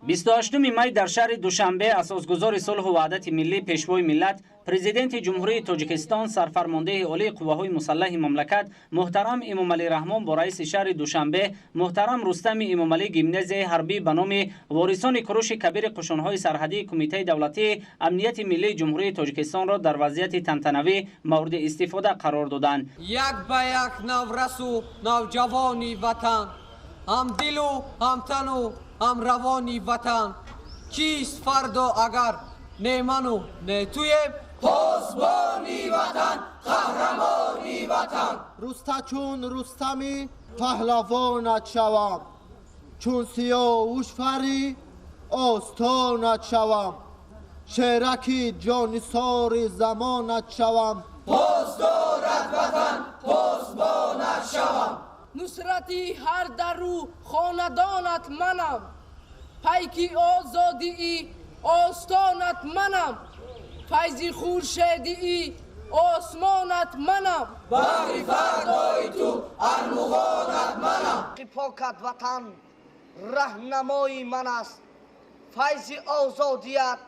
28 май дар шаҳри Душанбе асосгузори сулҳу ваҳдати миллӣ, Пешвои миллат, Президенти Ҷумҳурии Тоҷикистон, Сарфармондеҳи Олии Қувваҳои Мусаллаҳи мамлакат муҳтарам Эмомалӣ Раҳмон бо раиси шаҳри Душанбе муҳтарам Рустами Эмомалӣ гимназияи ҳарбӣ ба номи ворисони Куруши Кабири Қушунҳои Сарҳадии Кумитаи давлатии амнияти миллии Ҷумҳурии Тоҷикистонро дар вазъияти тантанавӣ мавриди истифода қарор доданд. Як ба як наврасу навҷавони ватан, ҳамдилу ҳамтану ҳамравони ватан, чист фардо агар не ману не туем? Посбони ватан, қаҳрамони ватан. Руста чун Рустами паҳлавонат шавам, чун Сиёвуш фари остонат шавам, шераки ҷонисори замонат шавам. Посдорат ватан, посбонат шавам. Нусрати ҳар дару хонадонат манам, пайки озодии остонат манам, файзи хуршедии осмонат манам. Баҳри фардои ту армуғонат манам. Покат ватан раҳнамои ман аст, файзи озодият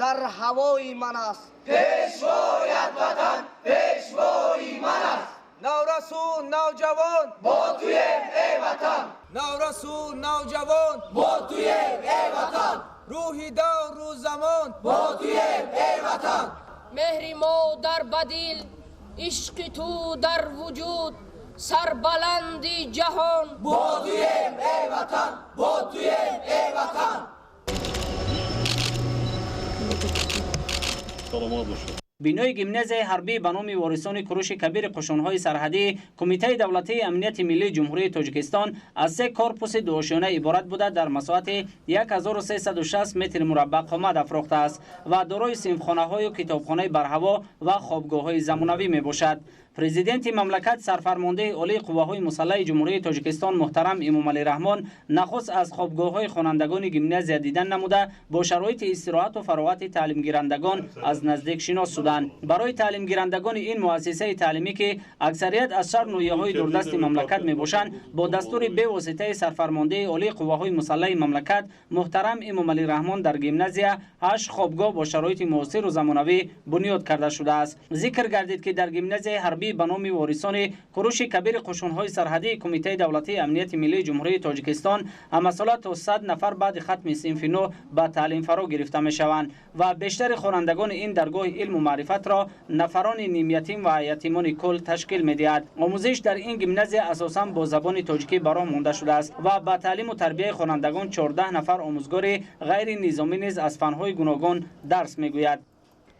дар ҳавои ман аст. Пешвоят ватан, пешвои ман аст. Наврасу навҷавон бо туем, эй ватан. Наврасу навҷавон бо туем, эй ватан. Рӯҳи давру замон бо туем, эй ватан. Меҳри модар ба дил, ишқи ту дар вуҷуд, сарбаланди ҷаҳон бо туем, эй ватан, бо туем, эй ватан. Саломат бошед. Бинои гимназияи ҳарбӣ ба номи ворисони Куруши Кабири Қушунҳои Сарҳадии Кумитаи давлатии амнияти миллии Ҷумҳурии Тоҷикистон аз се корпуси дуошёна иборат буда, дар масоҳати 1360 метр мураббаъ қомат афрохтааст ва дорои синфхонаҳою китобхонаи барҳаво ва хобгоҳҳои замонавӣ мебошад. Президенти мамлакат, Сарфармондеҳи Олии Қувваҳои Мусаллаҳи Ҷумҳурии Тоҷикистон муҳтарам Эмомалӣ Раҳмон нахуст аз хобгоҳҳои хонандагони гимназия дидан намуда, бо шароити истироҳату фароғати таълимгирандагон аз наздик шинос шуданд. Барои таълимгирандагони ин муассисаи таълимӣ, ки аксарият аз шаҳр ноҳияҳои дурдасти мамлакат мебошанд, бо дастури бевоситаи Сарфармондеҳи Олии Қувваҳои Мусаллаҳи мамлакат муҳтарам Эмомалӣ Раҳмон дар гимназия ҳашт хобгоҳ бо шароити муосиру замонавӣ бунёд карда шудааст. Зикр гардид, ки дар гимназияи ҳарбӣ ба номи ворисони Куруши Кабири Қушунҳои Сарҳадии Кумитаи давлатии амнияти миллии Ҷумҳурии Тоҷикистон ҳамасола то 100 нафар баъди хатми синфи нӯ ба таълим фаро гирифта мешаванд ва бештари хонандагони ин даргоҳи илму маърифатро нафарони нимятим ва ятимони кул ташкил медиҳад. Омӯзиш дар ин гимназия асосан бо забони тоҷикӣ ба роҳ монда шудааст ва ба таълиму тарбияи хонандагон 14 нафар омӯзгори ғайринизомӣ низ аз фанҳои гуногун дарс мегӯяд.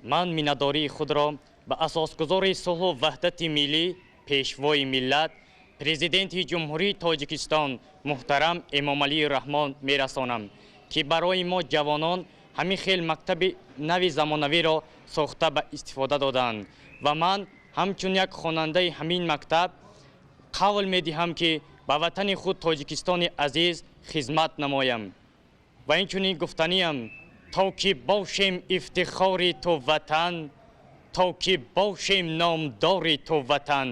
Ман миннатдории худро ба асосгузори сулҳу ваҳдати миллӣ, Пешвои миллат, Президенти Ҷумҳурии Тоҷикистон муҳтарам Эмомалӣ Раҳмон мерасонам, ки барои мо ҷавонон ҳамин хел мактаби нави замонавиро сохта ба истифода доданд ва ман ҳамчун як хонандаи ҳамин мактаб қавл медиҳам, ки ба ватани худ Тоҷикистони азиз хизмат намоям. Ва инчунин гуфтаниям: то ки бошем ифтихори ту ватан, то ки бошем номдори ту ватан,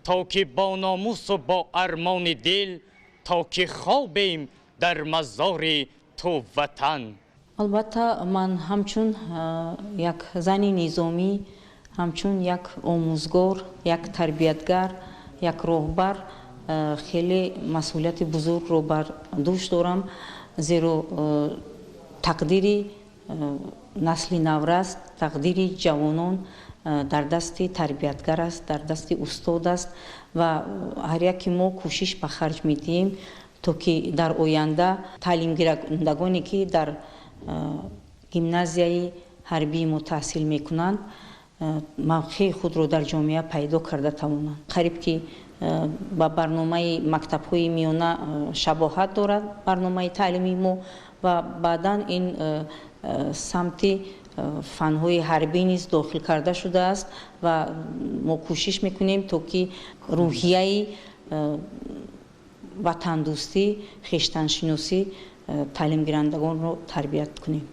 то ки бо номусу бо армони дил, то ки хобем дар мазори ту ватан. Албатта, ман ҳамчун як зани низомӣ, ҳамчун як омӯзгор, як тарбиятгар, як роҳбар хеле масъулияти бузургро бар дӯш дорам, зеро тақдири насли наврас, тақдири ҷавонон дар дасти тарбиятгар аст, дар дасти устод аст ва ҳар яке мо кӯшиш ба харҷ медиҳем, то ки дар оянда таълимгирандагоне, ки дар гимназияи ҳарбии мо таҳсил мекунанд, мавқеи худро дар ҷомеа пайдо карда тавонанд. Қариб ки ба барномаи мактабҳои миёна шабоҳат дорад барномаи таълимии мо ва баъдан ин самти фанҳои ҳарбӣ низ дохил карда шудааст ва мо кӯшиш мекунем, то ки рӯҳияи ватандӯстӣ, хештаншиносӣ таълимгирандагонро тарбият кунем.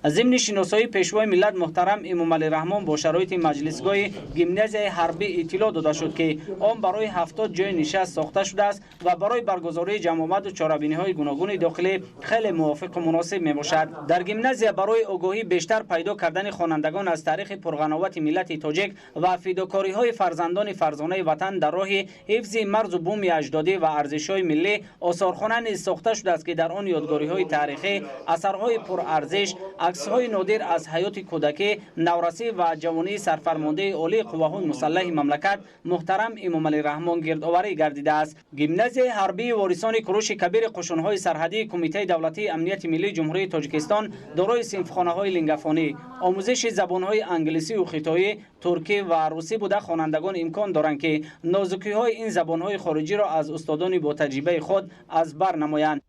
Зимни шиносоии Пешвои миллат муҳтарам Эмомалӣ Раҳмон бо шароити маҷлисгоҳи гимназияи ҳарбӣ иттилоъ дода шуд, ки он барои 70 ҷойи нишаст сохта шудааст ва барои баргузории ҷамъомаду чорабиниҳои гуногуни дохилӣ хеле мувофиқу муносиб мебошад. Дар гимназия барои огоҳӣ бештар пайдо кардани хонандагон аз таърихи пурғановати миллати тоҷик ва фидокориҳои фарзандони фарзонаи ватан дар роҳи ҳифзи марзу буми аҷдодӣ ва арзишҳои миллӣ осорхона низ сохта шудааст, ки дар он ёдгориҳои таърихӣ, асарҳои пурарзиш, аксҳои нодир аз ҳаёти кӯдакӣ, наврасӣ ва ҷавонии сарфармондаи олии қувваҳои мусаллаҳи мамлакат муҳтарам Эмомалӣ Раҳмон гирдоварӣ гардидааст. Гимназияи ҳарбии ворисони Куруши Кабири қушунҳои сарҳадии Кумитаи давлатии амнияти миллии Ҷумҳурии Тоҷикистон дорои синфхонаҳои лингафонӣ, омӯзиши забонҳои англисию хитоӣ, туркӣ ва русӣ буда, хонандагон имкон доранд, ки нозукиҳои ин забонҳои хориҷиро аз устодони ботаҷрибаи худ аз бар намоянд.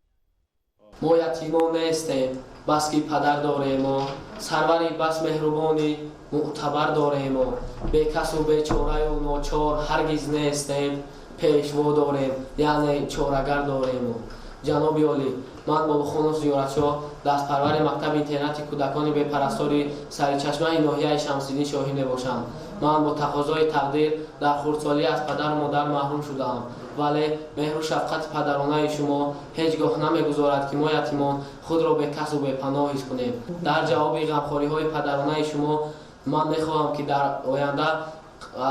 Мо ятимон нестем, бас ки падар доремо, сарвари бас меҳрубони мӯътабар доремо. Бекасу бечораю ночор ҳаргиз нестем, пешво дорем, яъне чорагар доремо. Ҷаноби олӣ, ман Бобохонов Зиёратшоҳ, дастпарвари мактаби интернати кӯдакони бепарастори Саричашмаи ноҳияи Шамсиддин Шоҳӣ мебошам. Ман бо тақозои тақдир дар хурдсолӣ аз падару модар маҳрум шудаам, вале меҳру шафқати падаронаи шумо ҳеҷ гоҳ намегузорад, ки мо ятимон худро бекасу бепаноҳ ҳис кунем. Дар ҷавоби ғамхориҳои падаронаи шумо ман мехоҳам, ки дар оянда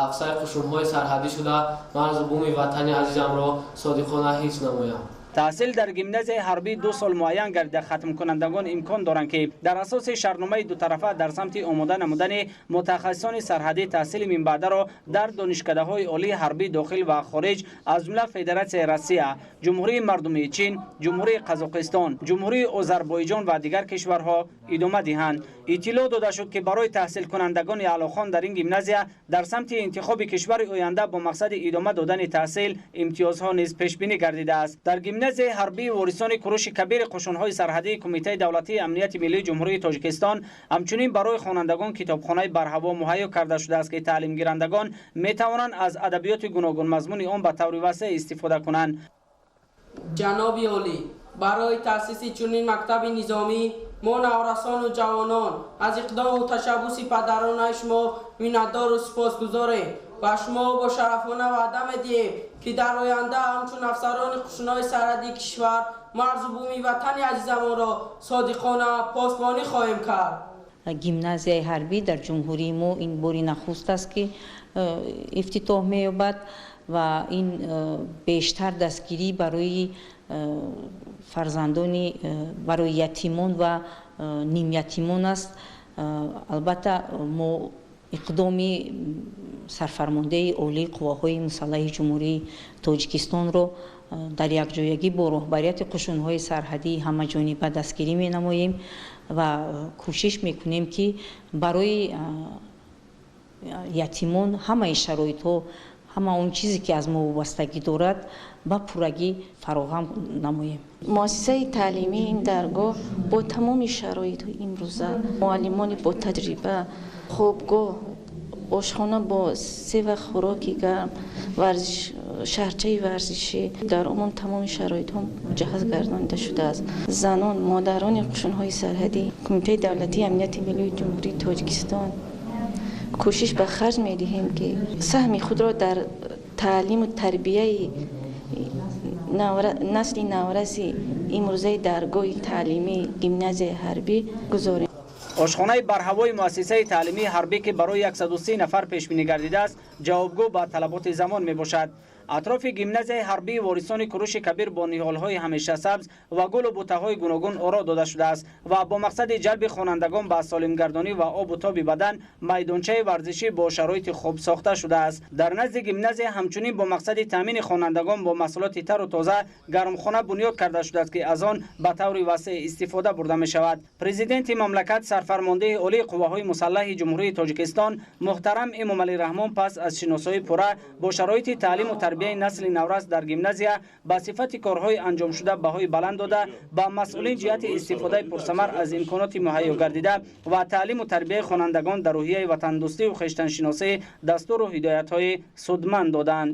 афсари қушунҳои сарҳадӣ шуда, марзу буми ватани азизамро содиқона ҳифз намоям. Таҳсил дар гимназияи ҳарбӣ 2 сол муайян гардида, хатмкунандагон имкон доранд, ки дар асоси шартномаи дутарафа дар самти омода намудани мутахассисони сарҳадӣ таҳсили минбаъдаро дар донишкадаҳои олии ҳарбӣ дохил ва хориҷ, аз ҷумла Федератсияи Россия, Ҷумҳурии Мардумии Чин, Ҷумҳурии Қазоқистон, Ҷумҳурии Озарбойҷон ва дигар кишварҳо идома диҳанд. Иттилоъ дода шуд, ки барои таҳсилкунандагони аълохон дар ин гимназия дар самти интихоби кишвари оянда бо мақсади идома додани таҳсил имтиёзҳо низ пешбинӣ гардидааст. Дар гимназияи ҳарбии ворисони Куруши Кабири қушунҳои сарҳадии Кумитаи давлатии амнияти миллии Ҷумҳурии Тоҷикистон ҳамчунин барои хонандагон китобхонаи барҳаво муҳайё карда шудааст, ки таълимгирандагон метавонанд аз адабиёти гуногунмазмуни он ба таври васеъ истифода кунанд. Ҷаноби олӣ, барои таъсиси чунин мактаби низомӣ мо наврасону ҷавонон аз иқдому ташаббуси падаронаи шумо миннатдору сипосгузорем. Ба шумо бо шарафона ваъда медиҳем, ки дар оянда ҳамчун афсарони қушунҳои сарҳадии кишвар марзу буми ватани азизамонро содиқона посбонӣ хоҳем кард. Гимназияи ҳарбӣ дар ҷумҳурии мо ин бори нахуст аст, ки ифтитоҳ меёбад ва ин бештар дастгирӣ барои фарзандони, барои ятимон ва нимятимон аст. Албатта, мо иқдоми сарфармондаи олии қувваҳои мусаллаҳи Ҷумҳурии Тоҷикистонро дар якҷоягӣ бо роҳбарияти қушунҳои сарҳадии ҳамаҷониба дастгирӣ менамоем ва кӯшиш мекунем, ки барои ятимон ҳамаи шароитҳо, ҳама он чизе, ки аз мо вобастагӣ дорад, ба пуррагӣ фароҳам намоем. Муассисаи таълимии ин даргоҳ бо тамоми шароитҳои имрӯза, муаллимони ботаҷриба, хобгоҳ, ошхона бо се вақт хӯроки гарм, варзиш, шаҳрчаи варзишӣ, дар умум тамоми шароитҳо муҷаҳҳаз гардонида шудааст. Занон, модарони қушунҳои сарҳадӣ, Кумитаи давлатии амнияти миллии Ҷумҳурии Тоҷикистон кӯшиш ба харҷ медиҳем, ки саҳми худро дар таълиму тарбияи насли навраси имрӯзаи даргоҳи таълимии гимназияи ҳарбӣ гузорем. Ошхонаи барҳавои муассисаи таълимии ҳарбӣ, ки барои 130 нафар пешбинӣ гардидааст, ҷавобгӯ ба талаботи замон мебошад. Атрофи гимназияи ҳарбии ворисони Куруши Кабир бо ниҳолҳои ҳамешасабз ва гулу бутаҳои гуногун оро дода шудааст ва бо мақсади ҷалби хонандагон ба солимгардонӣ ва обу тоби бадан майдончаи варзишӣ бо шароити хуб сохта шудааст. Дар назди гимназия ҳамчунин бо мақсади таъмини хонандагон бо маҳсулоти тару тоза гармхона бунёд карда шудааст, ки аз он ба таври васеъ истифода бурда мешавад. Президенти мамлакат, сарфармондаи олии қувваҳои мусаллаҳи Ҷумҳурии Тоҷикистон муҳтарам Эмомалӣ Раҳмон пас аз шиносоии пурра бо шароити таълиму тарбияи насли наврас дар гимназия ба сифати корҳои анҷомшуда баҳои баланд дода, ба масъулин ҷиҳати истифодаи пурсамар аз имконоти муҳайё гардида ва таълиму тарбияи хонандагон дар рӯҳияи ватандӯстию хештаншиносӣ дастуру ҳидоятҳои судманд доданд.